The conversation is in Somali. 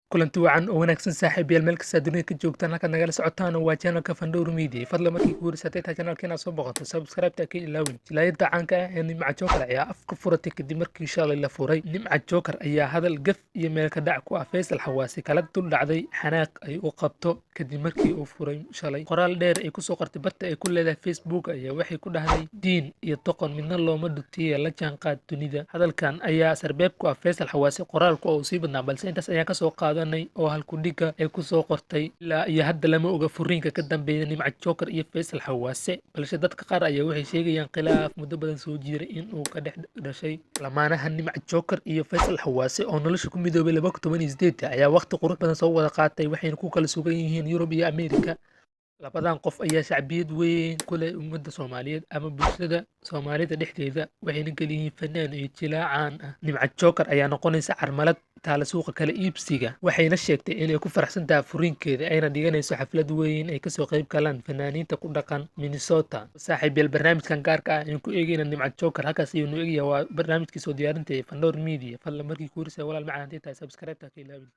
Kulanti wacan oo wanaagsan, saaxiibayaal, meel kasta dunida ka joogtaan. Halkaad nagala socotaan waa channelka Fandowr Media. Fadlan, markii ku horeysatay taa channelka inaad soo boqoto, subscribe-ta ka ilaawin. Jilaayada caanka ah ee Nimca Joker ayaa afka furatay kadib markii shalay la furay. Nimca Joker ayaa hadal gaf iyo meel ka dhac ku ah Faysal Xawaasi kala dul dhacday xanaaq ay u qabto kadib markii uu furay shalay. Qoraal dheer ay kusoo qortay barta ay ku leedahay Facebook ayaa waxay ku dhahday: "Diin iyo doqon midna looma dhutiye, la jaanqaad dunida." Hadalkan ayaa sarbeeb ku ah Faysal Xawaasi. Qoraalku oo sii badnaa, balse intaas ayaan kasoo qaadanay oo halkudhigga ay kusoo qortay. Ilaa iyo hadda lama oga furiinka ka dambeeya Nimca Joker iyo Faysal Xawaase, balse dadka qaar ayaa waxay sheegayaan khilaaf muddo badan soo jiray in uu ka dhex dhashay lamaanaha Nimca Joker iyo Faysal Xawaase oo nolosha ku midoobay 2018-da ayaa waqti qurux badan soo wada qaatay, waxayna ku kala sugan yihiin Yurub iyo Ameerika. Labadan qof ayaa shacbiyad weyn ku leh ummadda Soomaaliyeed ama bulshada Soomaalida dhexdeeda, waxayna kaliyihiin fanaan iyo jilaa caan ah. Nimca Joker ayaa noqonaysa carmalad taala suuqa kala iibsiga, waxayna sheegtay inay ku faraxsan tahay furiinkeeda, ayna dhiganayso xaflad weyn ay kasoo qayb galaan fanaaniinta ku dhaqan Minnesota. Saaxiibayaal, barnaamijkan gaarka ah ayaan ku eegayna Nimca Joker halkaas ayuu nu egyahay. Waa barnaamijkii soo diyaarinta ee Fandowr Media. Fadlan, markii ku horeysay, walaal macaan, haddii tahay, subscribe-ta ka ilaawin.